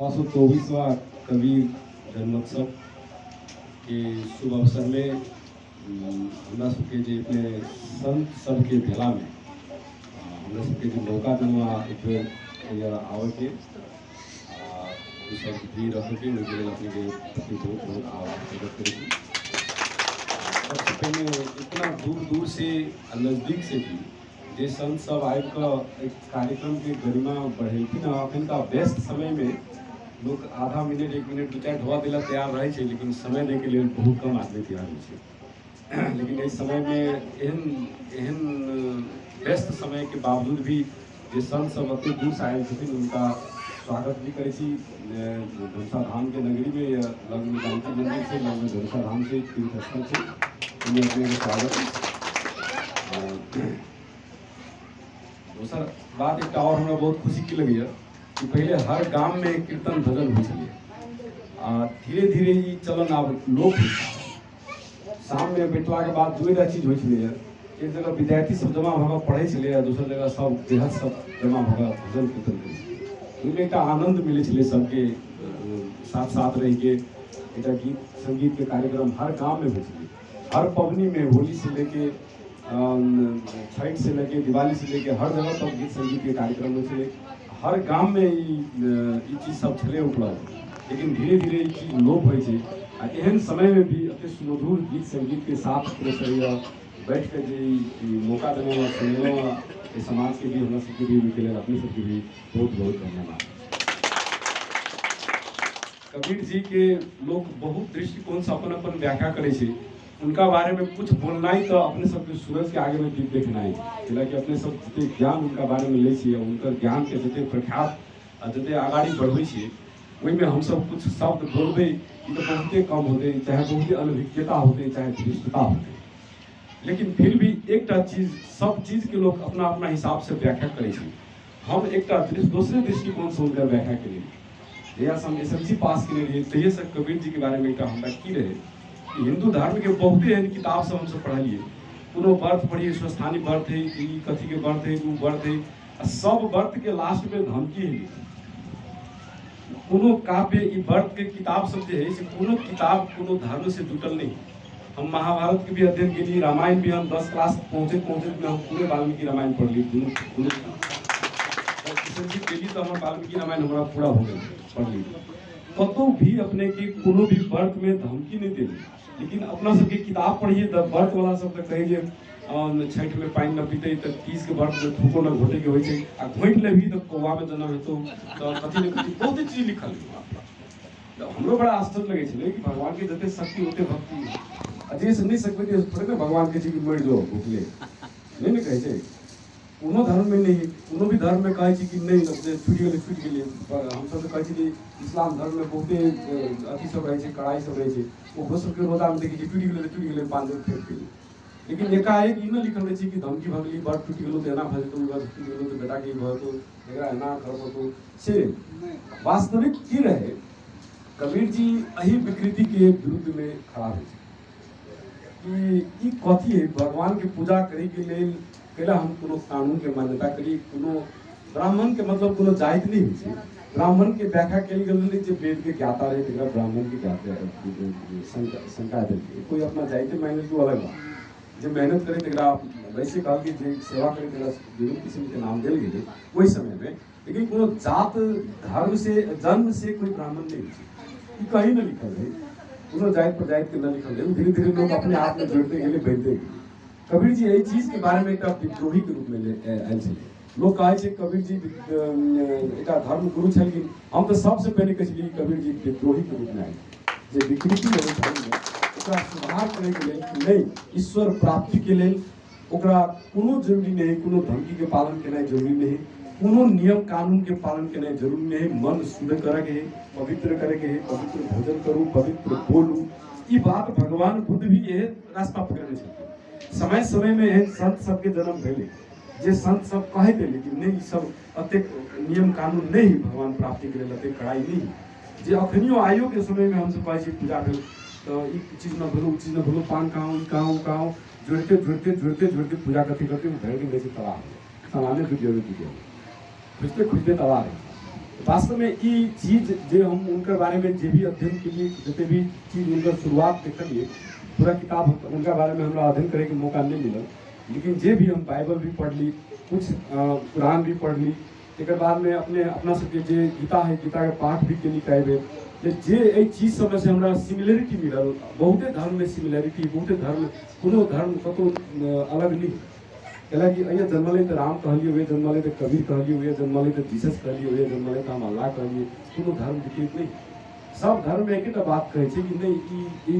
124वां कबीर जन्मोत्सव के शुभ अवसर में हमरा सबके जे अपने संत सबके भेलामे हमरा सबके जे मौका देलहुँ एक बेर एहिया आबैके आ ओ सब भी रखैके, ओहिके लेल अपनेके प्रति बहुत बहुत आभार प्रकट करै छी। सबसँ पहिने इतना दूर दूर से आ नजदीक से भी जे संत सब आबि कऽ एहि कार्यक्रमके गरिमा बढ़ेलखिन हँ। अखनका व्यस्त समयमे लोक आधा मिनट, एक मिनट, दू चारि ढोआ दै लए तैयार रहै छै, लेकिन समय दैके लेल बहुत कम आदमी तैयार होइ छै। लेकिन एहि समयमे एहन एहन व्यस्त समयके बावजूद भी जे संत सब एतेक दूरसँ आयल छथिन, हुनका स्वागत भी करै छी। धनुषा धामके नगरीमे लगमे जानकी मन्दिर छै, लगमे धनुषा धाम छै, तीर्थ स्थल छै, ओहिमे अपनेके स्वागत अछि। दोसर बात एकटा आओर हमरा बहुत खुशी की लगैए कि पहिले हर गाममे कीर्तन भजन होइ छलै आ धीरे धीरे ई चलन आब लोप होइ छै। शाममे बैठलाके बाद दुएटा चीज होइ छलैए, एक जगह विद्यार्थी सब जमा भऽ कऽ पढ़ै छलै आ दोसर जगह सब गृहस्थ सब जमा भऽ कऽ भजन कीर्तन करै छलै। ओहिमे एकटा आनन्द मिलै छलै सबके साथ साथ रहिके। एकटा गीत सङ्गीतके कार्यक्रम हर गाममे होइ छलै, हर पबनीमे, होली से लेके छठि से लेके दिवाली से लेके हर जगह पर गीत सङ्गीतके कार्यक्रम होइ छलै। हर गाममे ई ई चीज सब छलै उपलब्ध, लेकिन धीरे धीरे ई चीज लोप होइ छै। आ एहन समयमे भी एते सुमधुर गीत सङ्गीतके साथ अपने सब बैठ कऽ जे ई मौका देलहुँ, सुनेलहुँ एहि समाजके भी, हमरा सबके भी, ओहिके लेल अपने सबके भी बहुत बहुत धन्यवाद। कबीर जी के लोक बहुत दृष्टिकोण से अपन अपन व्याख्या करै छै। उनका बारे में कुछ बोलनाइ तऽ अपने सबके सूरज के आगे में दीप देखनाइ, कि अपने सब जते ज्ञान उनका बारे में लै छियै, हुनकर ज्ञान के जते प्रख्यात आ जते अगाडि बढ़बै छियै, ओहिमे हमसब कुछ शब्द बोलबै ई तऽ बहुते कम होतै, चाहे बहुते अनभिज्ञता होतै, चाहे धृष्टता होतै। लेकिन फिर भी एकटा चीज, सब चीज के लोक अपना अपना हिसाब से व्याख्या करै छै। हम एकटा दोसरे दृष्टिकोणसँ हुनकर व्याख्या केलियै। जहियासँ हम एस एल सी पास केने रहियै, तहिएसँ कबीर जीके बारेमे एकटा हमरा की रहै कि हिन्दू धर्मके बहुते एहन किताब सब हमसब पढ़लियै। कोनो व्रत पढ़ियै, स्वस्थानी व्रत हइ, ई कथीके व्रत हइ, ओ व्रत हइ, आ सब व्रतके लास्टमे धमकी हइ। कोनो काव्य, ई व्रतके किताब सब जे हइ से कोनो किताब कोनो धर्म से जुटल नहि। हम महाभारत के भी अध्ययन केलिए, रामायण भी हम 10 क्लास पहुँचैत पहुँचैत में हम पूरे वाल्मीकि रामायण पढ़ली। दुनू दुनू किशन जी केली तऽ हमर वाल्मीकि रामायण हमरा पूरा हो गेल, पढ़ली। कतहु भी अपने के कोनो भी व्रत में धमकी नहीं देली। लेकिन अपना सबके किताब पढ़िए तऽ व्रत वाला सब तऽ कहै जे छठि में पानि न पीते तऽ 30 के व्रत में थूको न घोटे के होइ छै, आ घोटि लेबही तऽ कौआ में जन्म हेतौ, तऽ कथी ने कथी बहुते चीज लिखल है। तऽ हमरो बड़ा आश्चर्य लगै छलै कि भगवानके जते शक्ति ओते भक्ति, आ जे से नहि सकबै ते थोड़े ने भगवान कहै छै कि मरि जाओ भूखले, नहि ने कहै छै। कोनो धर्ममे नहि, कोनो भी धर्ममे कहै छै कि नहि, अपने छुटि गेलै छुटि गेलै। हमसब तऽ कहै छी कि इस्लाम धर्ममे बहुते अथी सब रहै छै, कड़ाइ सब रहै छै, ओहो सबके रोजामे देखै छियै टुटि गेलै तऽ टुटि गेलै, 5 दिन फेर गेलै। लेकिन एकाएक ई नहि लिखल रहै छै कि धमकी भऽ गेली, बड़ टुटि गेलौ तऽ एना भऽ जेतौ, बड़ टुटि गेलौ तऽ बेटाके ई भऽ जेतौ, एकरा एना करऽ पड़तौ। से वास्तविक की रहै, कबीर जी एहि विकृतिके विरुद्धमे खड़ा होइ छै कि ई कथी है, भगवानके पूजा करैके लेल कैला हम कोनो कानूनके मान्यता करी? कोनो ब्राह्मणके मतलब कोनो जाति नहि होइ छै। ब्राह्मणके व्याख्या कयल गेल रहै जे वेदके ज्ञाता रहै, तकरा ब्राह्मणके ज्ञाता शंका देलकै। कोइ अपना जाति मानि लेलकै, ओ अलग बात। जे मेहनत करै तकरा वैसे कहलकै, जे सेवा करै तकरा विभिन्न किस्मके नाम देल गेलै ओहि समयमे। लेकिन कोनो जात धर्म से जन्म से कोई ब्राह्मण नहीं होइ छै, ई कहीं नहि लिखल रहै। कोनो जाति प्रजाति के नहि लिखल रहै। धीरे धीरे लोग अपने आप में जुड़ते गेलै, बढ़ते गेलै। कबीर जी एहि चीज के बारे में एकटा विद्रोही के रूप में आयल छलै। लोक कहै छै कबीर जी एकटा धर्म गुरु छलखिन। हम तऽ सबसे पहिले कहै छलियै कबीर जी विद्रोही के रूप में आयल, जे विकृति रहै धर्म में ओकरा सुधार करैके लेल। नहि, ईश्वर प्राप्ति के लेल ओकरा कोनो जरूरी नहि, कोनो धमकीके पालन केनाइ जरूरी नहि, कोनो नियम कानूनके पालन केनाइ जरूरी नहि। मन शुद्ध करैके है, पवित्र करैके है, पवित्र भोजन करू, पवित्र बोलू। ई बात भगवान बुद्ध भी इहे रास्ता पकड़ने छथिन। समय समयमे एहन संत सबके जन्म भेलै जे संत सब कहैत एलै कि नहि, ई सब एतेक नियम कानून नहि है, भगवान प्राप्तिके लेल एतेक कड़ाइ नहि है। जे अखनियो आइयोके समयमे हमसब कहै छी पूजा भेल तऽ ई चीज न भेलो, ओ चीज न भेलो, पान खाउ, ई खाउ, ओ खाउ, जोड़िते जोड़िते जोड़िते जोड़िते पूजा करते करते भरि दिन रहै छै तबाह हो, सामाने जुटि जेबै, जुटि जेबै, खुजते खुजते तबाह रहै छै। वास्तवमे ई चीज जे हम हुनकर बारेमे जे भी अध्ययन केलियै, जते भी चीज हुनकर शुरुआत देखलियै, पूरा किताब हुनका बारेमे हमरा अध्ययन करैके मौका नहि मिलल, लेकिन जे भी हम बाइबल भी पढ़ली, कुछ कुरान भी पढ़ली, तकर बादमे अपने अपना सबके जे गीता है, गीताके पाठ भी केली कए बेर, जे जे एहि चीज सबमे से हमरा सिमिलरिटी मिलल। बहुते धर्ममे सिमिलरिटी, बहुते धर्म, कोनो धर्म कतहु अलग नहि। कैलाकि एहिए जन्मलै तऽ राम कहलियै, ओहे जन्मलै तऽ कबीर कहलियै, ओहे जन्मलै तऽ जीसस कहलियै, ओहे जन्मलै तऽ हम अल्लाह कहलियै। कोनो धर्म विपरीत नहि, सब धर्ममे एकेटा बात कहै छै कि नहि, ई ई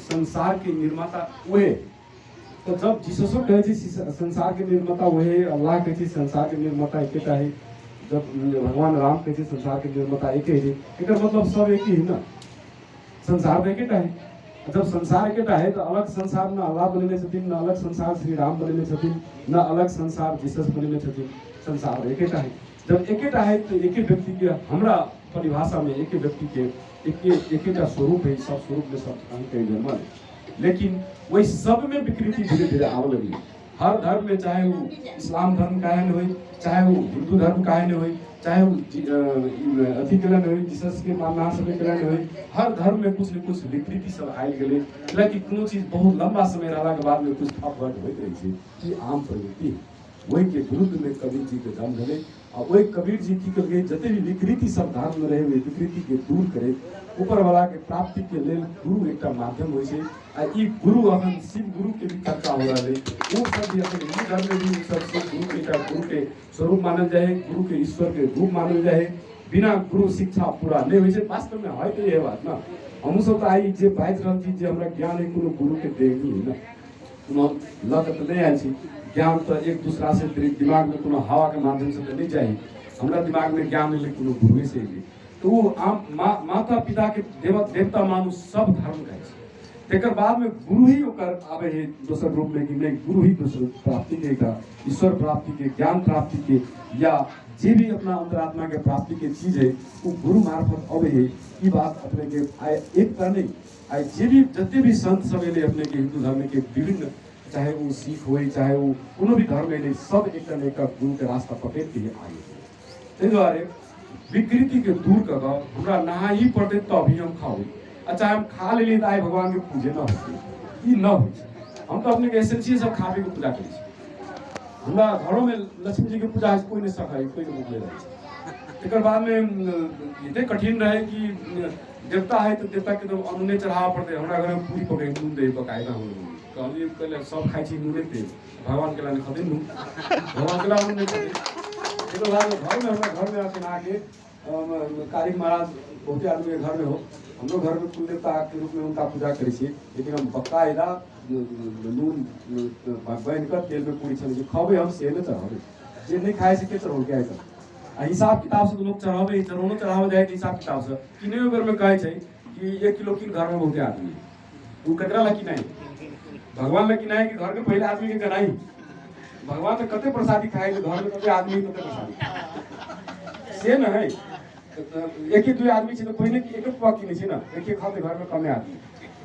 संसारके निर्माता ओहे। तऽ जब जीससो कहै छै संसारके निर्माता ओहे, अल्लाह कहै छै संसारके निर्माता एकेटा है, जब भगवान राम कहै छै संसारके निर्माता एके है, एकर मतलब सब एक ही है ना, संसार तऽ एकेटा है। जब संसार एकेटा है तऽ अलग संसार न अल्लाह बनेने छथिन, न अलग संसार श्री राम बनेने छथिन, न अलग संसार जीसस बनेने छथिन, संसार एकेटा है। जब एकेटा है तऽ एके व्यक्तिके, हमरा परिभाषामे एके व्यक्तिके एके एकेटा स्वरूप है, सब स्वरूपमे सब कहीं कहीं जन्मल है। लेकिन ओहि सबमे विकृति धीरे धीरे आबऽ लगलै हर धर्म में, चाहे वो इस्लाम धर्म काहे नहीं होई, चाहे वो हिंदू धर्म काहे नहीं होई, चाहे वो अथी के नहीं होई, जीसस के मानना सब के नहीं होई, हर धर्म में कुछ न कुछ विकृति सब आयल गेलै। लेकिन कोनो चीज बहुत लंबा समय रहला के बाद में कुछ अपघट होइत रहै छै, ई आम प्रवृत्ति है। ओहि के विरुद्ध में कबीर जी के जन्म भेलै आ ओहि कबीर जी की केलकै, जते भी विकृति सब धर्म में रहै ओहि विकृति के दूर करैत ऊपर वाला के प्राप्ति के लेल गुरु एकटा माध्यम होइ छै। आ ई गुरु अखन शिव गुरु के भी चर्चा हो रहल है, ओ सब भी अखन हिंदू धर्म में भी ओ सब शिव गुरु के एकटा गुरु के स्वरूप मानल जाइ है, गुरु के ईश्वर के रूप मानल जाइ है। बिना गुरु शिक्षा पूरा नहि होइ छै, वास्तव में है तऽ इएह बात ने। हमहूँ सब तऽ आइ जे बाजि रहल छी, जे हमरा ज्ञान है, कोनो गुरु के देनी है ने, कोनो लऽ कऽ तऽ नहि आयल छी। ज्ञान तऽ एक दूसरासँ दिमागमे कोनो हवाके माध्यमसँ तऽ नहि चाही, हमरा दिमागमे ज्ञान एलै कोनो गुरुएसँ एलै। तऽ ओ आम माता पिताके देवता मानू सब धर्म कहै छै, तकर बादमे गुरु ही ओकर आबै है दोसर रूपमे कि नहि, गुरु ही दोसर प्राप्तिके एकटा ईश्वर प्राप्तिके, ज्ञान प्राप्तिके या जे भी अपना अंतरात्माके प्राप्तिके चीज है ओ गुरु मार्फत अबै है। ई बात अपनेके आइ एकटा नहि, आइ जे भी जते भी संत सब एलै अपनेके हिंदू धर्मके विभिन्न, चाहे ओ सिख होइ चाहे ओ कोनो भी धर्म एलै, सब एकटा ने एकटा गुरुके रास्ता पकड़ि के आगे। ताहि दुआरे विकृतिके दूर कऽ कऽ हमरा नहा ही पड़तै तभी हम खाबै, आ चाहे हम खा लेलियै तऽ आइ भगवानके पूजे न होतै, ई न होइ छै। हम तऽ अपनेके एसेंसिये सब खाबैके पूजा करै छी। हमरा घरोमे लक्ष्मी जीके पूजा होइ छै, कोइ नहि सकै, कोइ नहि भुखले रहै छै। तकर बादमे एते कठिन रहै कि देवता है तऽ देवताके तऽ अनूने चढ़ाबऽ पड़तै। हमरा घरमे पूरी पकै, नून दै बकायदा। हम कहलियै कहले सब खाइ छी नूने तेल, भगवान के लाने खतै नून, भगवान के लाने नहि खतै। तकर बादमे घरमे, हमरा घरमे अखन अहाँके कारिक महाराज बहुते आदमीके घरमे हो, हमरो घरमे कुल देवताके रूपमे हुनका पूजा करै छियै, लेकिन हम बकायदा नून बान्हि कऽ तेलमे पूरी छनै छी, खबै हम से नहि चढ़ाबै। जे नहि खाइ छै के चढ़ौलकै आइ तक? आ हिसाब किताबसँ तऽ लोक चढ़ाबै, चढ़ौनो चढ़ाबै जाइ हिसाब किताबसँ कि नहि। ओहि बेरमे कहै छै कि 1 किलो किन, घरमे बहुते आदमी, ओ ककरा ला किनाइ? भगवान ला किनाइ कि घरके पहिले आदमीके गनाइ? भगवान तऽ कते प्रसादी खाइ, घरमे कते आदमी कते प्रसादी से ने है। एके दुई आदमी छै तऽ पहिने एक पुआ किनै छै ने, एके खाते घरमे कमे आदमी।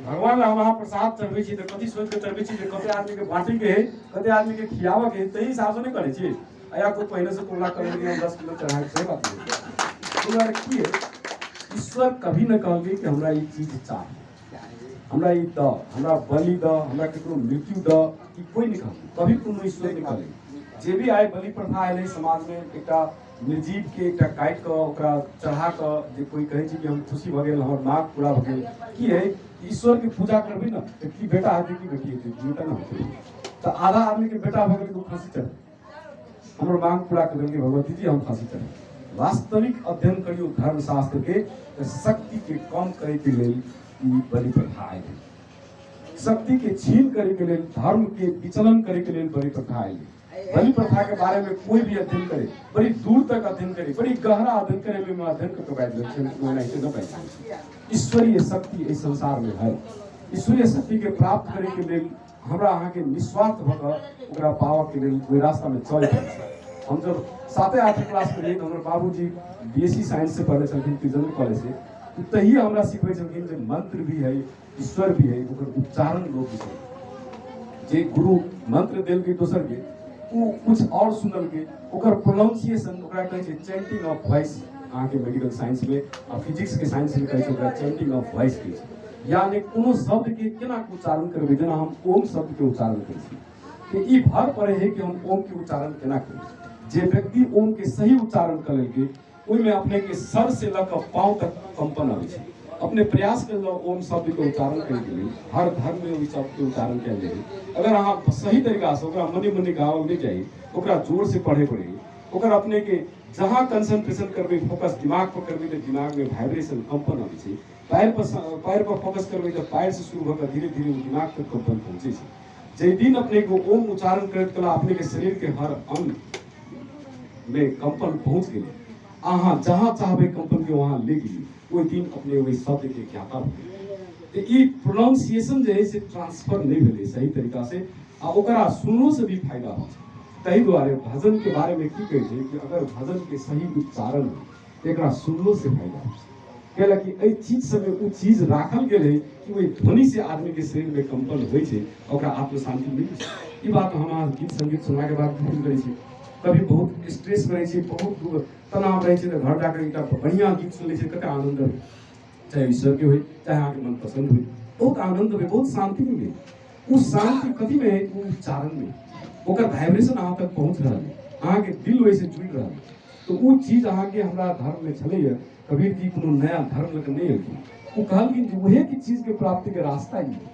भगवान ला हम अहाँ प्रसाद चढ़बै छी तऽ कथी सोचि कऽ चढ़बै छी? जे कते आदमीके बाँटैके है, कते आदमीके खियाबऽके है, ताहि हिसाबसँ नहि करै छी। आ या कोइ पहिनेसँ तुलना करै कि हम 10 किलो चढ़ाके, सही बात नहीं। ताहि दुआरे की है, ईश्वर कभी नहि कहलकै कि हमरा ई चीज चाही, हमरा ई दऽ, हमरा बलि दऽ, हमरा ककरो मृत्यु दऽ, ई कोइ नहि कहलकै, कभी कोनो ईश्वर नहि कहलकै। जे भी आइ बलि प्रथा एलै समाजमे, एकटा निर्जीवके एकटा काटि कऽ ओकरा चढ़ा कऽ जे कोइ कहै छै कि हम खुशी भऽ गेल, हमर माँग पूरा भऽ गेल, की है? ईश्वरके पूजा करबै ने तऽ की बेटा हेतै की बेटी हेतै? बेटा ने हेतै। तऽ आधा आदमीके बेटा भऽ गेलै तऽ ओ फाँसी चढ़ै, हमर मांग पूरा कर देलकै भगवती जी, हम फांसी चढ़े। वास्तविक अध्ययन करियौ धर्मशास्त्र के तऽ शक्ति के कम करे के लेल ई बलि प्रथा आयल, शक्ति के छीन करे के लेल, धर्म के विचलन करे के लेल बलि प्रथा आयल। बलि प्रथा के बारे में कोई भी अध्ययन करे, बड़ी दूर तक अध्ययन करे, बड़ी गहरा अध्ययन करे में अध्ययन कर के बाजि रहल छी, ओनाहिते न बाजि रहल छी। ईश्वरीय शक्ति एहि संसार में है, ईश्वरीय शक्ति के प्राप्त करे के लेल हमरा अहाँके निस्वार्थ भऽ कऽ ओकरा पाबऽके लेल ओहि रास्तामे चलऽ पड़ै छै। हम जब साते आठे क्लासमे रही तऽ हमर बाबूजी बी एस सी साइंससँ पढ़ने छलखिन त्रिचंद्र कॉलेजसँ, तऽ तहिए हमरा सिखबै छलखिन जे मंत्र भी है, ईश्वर भी है, ओकर उच्चारण लोक भी छै। जे गुरु मंत्र देलकै दोसरके, ओ कुछ आओर सुनलकै, ओकर प्रोनाउंसिएशन, ओकरा कहै छै चैंटिंग ऑफ वॉइस। अहाँके मेडिकल साइंसमे आ फिजिक्सके साइंसमे कहै छै ओकरा चैंटिंग ऑफ वॉइस कहै छै। यानी कोनो शब्दके केना उच्चारण करबै, जेना हम ओम शब्दके उच्चारण करै छी तऽ ई भर पड़ै है कि हम ओमके उच्चारण केना करी। जे व्यक्ति ओमके सही उच्चारण कऽ लेलकै ओहिमे अपनेके सर से लऽ कऽ पाँव तक कंपन अबै छै। अपने प्रयास कयल जाउ ओम शब्दके उच्चारण करैके लेल, हर धर्ममे ओहि शब्दके उच्चारण कयल जाइ। अगर अहाँ सही तरीकासँ ओकरा मने मने गावल नहि चाही, ओकरा जोरसँ पढ़े पड़े, ओकर अपनेके जहाँ कंसंट्रेशन करबै, फोकस दिमाग पर करबै तऽ दिमागमे वाइब्रेशन कंपन अबै छै। पैर पर फोकस करबै तऽ पैरसँ शुरू भऽ कऽ धीरे धीरे ओ दिमाग तक कंपन पहुँचै छै। जाहि दिन अपनेके ओम उच्चारण करैत कला अपनेके शरीरके हर अंग में कंपन पहुँच गेलै, अहाँ जहाँ चाहबै कंपनके वहाँ ले गेलियै, ओहि दिन अपने ओहि शब्दके ज्ञाता भऽ गेलियै। तऽ ई प्रोनाउंसिएशन जे है से ट्रांसफर नहि भेलै सही तरीकासँ, आ ओकरा सुनलोसँ भी फायदा होइ छै। ताहि दुआरे भजनके बारेमे की कहै छै कि अगर भजनके सही उच्चारण होइ तऽ एकरा सुनलोसँ फायदा होइ छै। कैलाकि एहि चीज सबमे ओ चीज राखल गेल है कि ओहि ध्वनिसँ आदमीके शरीरमे कंपन होइ छै, ओकरा आत्मशांति मिलै छै। ई बात हम अहाँ गीत संगीत सुनलाके बाद फील करै छी। कभी बहुत स्ट्रेस रहै छै, बहुत तनाव रहै छै तऽ घर जाकर एकटा बढ़िआँ गीत सुनै छै, कते आनन्द अबै, चाहे ईश्वरके होइ चाहे अहाँके मनपसन्द होइ, बहुत आनन्द अबै, बहुत शान्ति मिलै। ओ शान्ति कथीमे है? ओ उच्चारणमे, ओकर वाइब्रेशन अहाँ तक पहुँच रहल है, अहाँके दिल ओहिसँ जुड़ि रहल है। तऽ ओ चीज अहाँके हमरा धर्ममे छलैए। कबीर जी कोनो नया धर्म लऽ कऽ नहि एलखिन, ओ कहलखिन जे उहे के चीजके प्राप्तिके रास्ता ई है,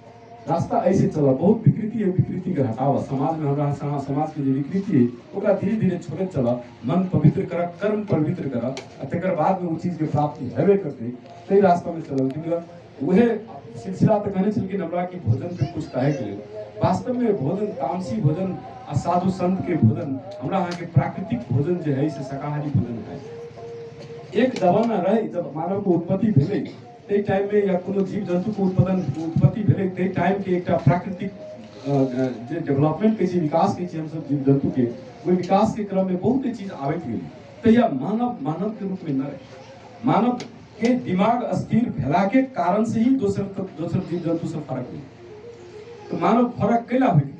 रास्ता ऐसे चलऽ। बहुत विकृति है, विकृतिके हटाबऽ। समाजमे हमरा समाजके जे विकृति है ओकरा धीरे धीरे छोड़ैत चलऽ, मन पवित्र करऽ, कर्म पवित्र करऽ, आ तकर बादमे ओ चीजके प्राप्ति हेबे करतै। ताहि रास्तामे चललखिन। उहे सिलसिला तऽ कहने छलखिन हमरा कि भोजन पे कुछ कहैके लेल। वास्तवमे भोजन तामसी भोजन आ साधु संत के भोजन, हमरा अहाँके प्राकृतिक भोजन जे है से शाकाहारी भोजन है। एक जमाना रहे जब मानव के उत्पत्ति भेलै ताहि टाइममे, या कोनो जीव जन्तुके उत्पत्ति भेलै ताहि टाइमके एकटा प्राकृतिक जे डेवलपमेंट कहै छी, विकास कहै छी हमसब जीव जन्तुके, ओहि विकासके क्रममे बहुते चीज आबैत गेलै। तहिया मानव मानवके रूपमे न रहे, मानव के दिमाग अस्थिर भेला के कारण से ही दोसर दोसर जीव जन्तु से फरक भेलै। तऽ मानव फरक कैला होइत गेलै?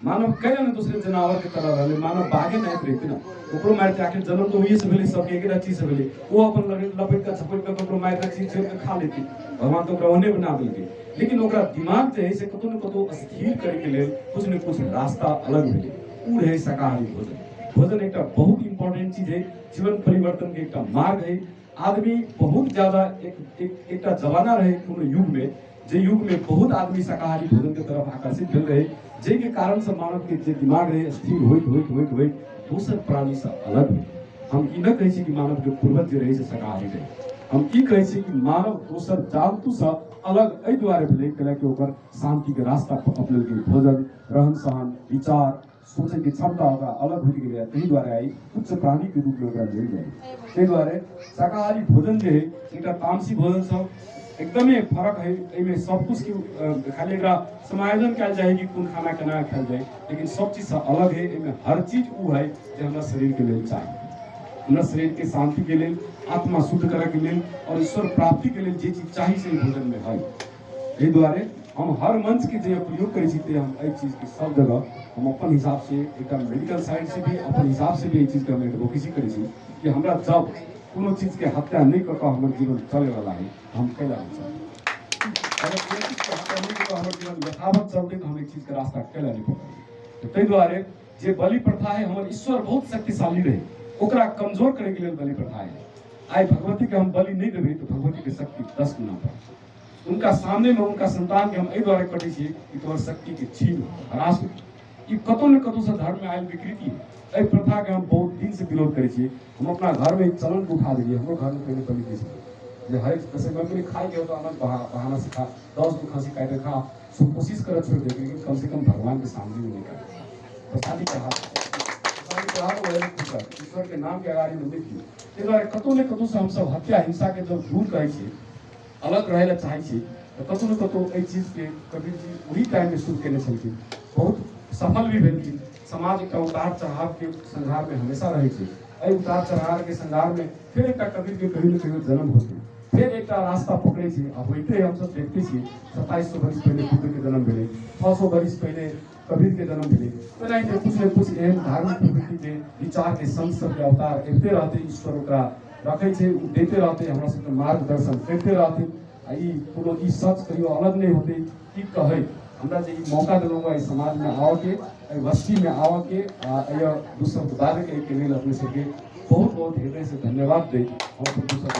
मानव कैला ने दोसरे जनावर के तरह रहलै? मानव बाघे नहि रहते ने, ओकरो मारिते, आखिर जन्म तऽ ओहिए से भेलै, सबके एकेटा चीज से भेलै। ओ अपन लपेट कऽ झपटि कऽ ककरो मारि कऽ चीज चोरि कऽ खा लेतै, भगवान तऽ ओकरा ओहने बना देलकै। लेकिन ओकरा दिमाग जे है से कतहु ने कतहु स्थिर करैके लेल कुछ ने कुछ रास्ता अलग भेलै, ओ रहै शाकाहारी भोजन। भोजन एकटा बहुत इम्पोर्टेंट चीज है, जीवन परिवर्तन के एकटा मार्ग है। आदमी बहुत ज्यादा एक एक एकटा जमाना रहे कोनो युग में, जे युग में बहुत आदमी शाकाहारी भोजन के तरफ आकर्षित भेल रहे, जाहिके कारण से मानव के जे दिमाग रहे स्थिर होइत होइत होइत होइत दोसर प्राणी से अलग भेल। हम ई नहि कहै छी कि मानव के पूर्वज जे रहे से शाकाहारी रहे, हम ई कहै छी कि मानव दोसर जन्तु से अलग एहि दुआरे भेलै कैलाकि ओकर शांति के रास्ता अपनेलकै। भोजन, रहन सहन, विचार, सोचैके क्षमता ओकरा अलग होइत गेलै, ताहि दुआरे आइ उच्च प्राणीके रूपमे ओकरा मिल जाइ। ताहि दुआरे शाकाहारी भोजन जे है एकटा तामसी भोजनसँ एकदमे फरक है। एहिमे सब कुछके खाली एकरा समायोजन कयल जाइ है कि कोन खाना केना खायल जाय, लेकिन सब चीजसँ अलग है। एहिमे हर चीज ओ है जे हमरा शरीरके लेल चाही, हमरा शरीरके शान्तिके लेल, आत्मा शुद्ध करैके लेल आओर ईश्वर प्राप्तिके लेल जे चीज चाही से भोजनमे है। एहि दुआरे हम हर मंचके जे प्रयोग करै छी ते हम एहि चीजके सब जगह हम अपन हिसाबसँ एकटा मेडिकल साइड से भी अपन हिसाबसँ भी एहि चीजके हम एडवोकेसी करै छी कि हमरा जब कोनो चीजके हत्या नहि कऽ कऽ हमर जीवन चलैवला है, हम कैला नहि चलबै? अगर कोनो चीजके हत्या नहि कऽ कऽ हमर जीवन यथावत चलतै तऽ हम एक चीजके रास्ता कैला नहि पकड़बै? तऽ ताहि दुआरे जे बलि प्रथा है, हमर ईश्वर बहुत शक्तिशाली रहै, ओकरा कमजोर करैके लेल बलि प्रथा है। आइ भगवतीके हम बलि नहि देबै तऽ भगवतीके शक्ति 10 गुना बढ़तै। उनका सामने में उनका संतान के हम एहि दुआरे कटै छियै कि तोहर शक्ति के छीन ह्रास हो। ई कतहु ने कतहु से धर्म में आयल विकृति है। एहि प्रथा के हम बहुत दिन से विरोध करै छियै। हम अपना घर में चलन के उठा देलियै। हमरो घर में पहले बलि दै छलियै जे हरेक जैसे मम्मी खाइ के हो तो अलग बहाना से खा, 10 गो खांसी काटि खा, सो कोशिश कर छोड़ दे, लेकिन कम से कम भगवान के सामने में नहीं काटे। प्रसादी चढ़ा, प्रसादी चढ़ा वही खुश रह, ईश्वर के नाम के अगाड़ी में नहीं दियौ। ताहि दुआरे कतहु ने कतहु से हमसब हत्या हिंसा के जब दूर करै छियै, अलग रहै लए चाहै छी, तऽ कतहु ने कतहु एहि चीजके कबीर जी ओही टाइममे शुरू केने छलखिन, बहुत सफल भी भेलखिन। समाज एकटा उतार चढ़ावके संघारमे हमेशा रहै छै। एहि उतार चढ़ावके संघारमे फेर एकटा कबीरके कहियो ने कहियो जन्म होतै, फेर एकटा रास्ता पकड़ै छै। आ होइते हमसब देखते छियै, 2700 बरिस पहिले बुद्धके जन्म भेलै, 600 बरिस पहिले कबीरके जन्म भेलै। तेनाहिते कुछ ने कुछ एहन धार्मिक प्रवृत्तिके विचारके संत सबके अवतार अबिते रहतै। ईश्वर ओकरा रखै छै ओ दैते रहतै, हमरा सबके मार्गदर्शन करिते रहथिन। आ ई कोनो ई सच कहियो अलग नहि होतै। की कहै, हमरा जे ई मौका देलहुँ एहि समाजमे आबऽके, एहि बस्तीमे आबऽके आ एहि दू शब्द बाजैके, एहिके लेल अपने सबके बहुत बहुत हृदयसँ धन्यवाद दैत हम अपन दू शब्द।